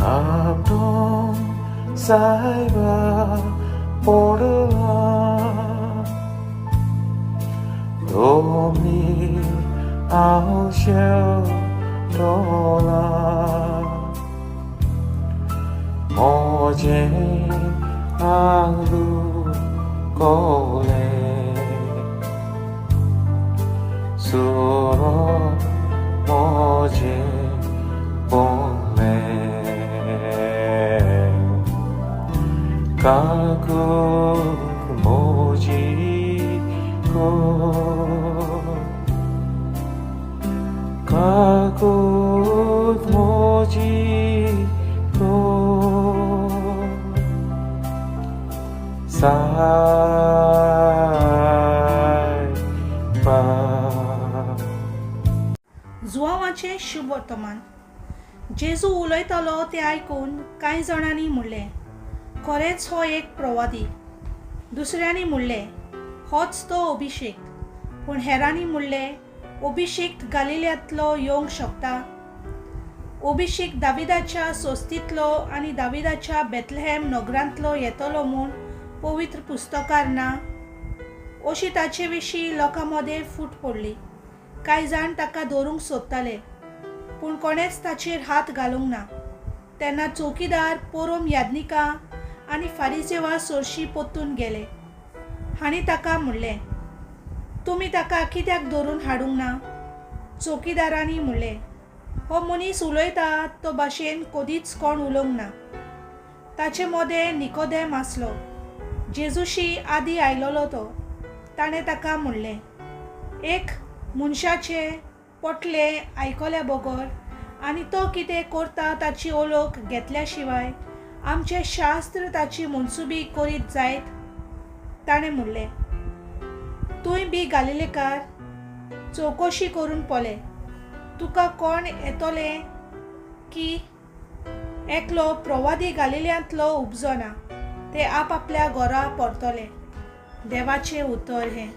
आपटून सायबा पडला दोमीर आवशेव टोला मोजें आंगलू कोले सुरो मोजें पोले काकूत मोजी को काकूत मोजी को सायबा. जुवांवाचें शुभ वर्तमान. जेजू उलयतालो तें आयकून कांय जाणांनी म्हणलें, खरेंच हो एक प्रवादी. दुसऱ्यांनी म्हणलें, होच तो अभिषेक. पूण हेरांनी म्हणलें, अभिषेक गालिल्यांतलो येवंक शकता? अभिषेक दाविदाच्या सोस्तींतलो आनी दाविदाच्या बेथलेहेम नगरांतलो येतलो म्हूण पवित्र पुस्तकार ना? अशी ताचे विशीं लोकां मदें फूट पडली. कांय जाण ताका धरूंक सोदताले, पूण कोणेंच ताचेर हात घालूंक ना. तेन्ना चौकीदार पोरोम याज्ञिकां आनी फारिजेवा सोरशी परतून गेले हांणी ताका म्हणलें, तुमी ताका कित्याक धरून हाडूंक ना? चौकीदारांनी म्हणलें, हो मनीस उलयता तो भाशेन कदीच कोण उलोवंक ना. ताचे मदें निकोदेम आसलो, जेजूशी आदीं आयलोलो तो. ताणें ताका म्हणलें, एक मनशाचें पोटलें आयकल्या बगर आनी तो कितें करता ताची ओळख घेतल्या शिवाय आमचें शास्त्र ताची मनसुबी करीत जायत? ताणें म्हणलें, तूंय बी गालिलेकार? चवकशी करून पळय, तुका कोण येतलें की एकलो प्रवादी गालिल्यांतलो उपजना. ते आपआपल्या घरा परतले. देवाचें उतर हें.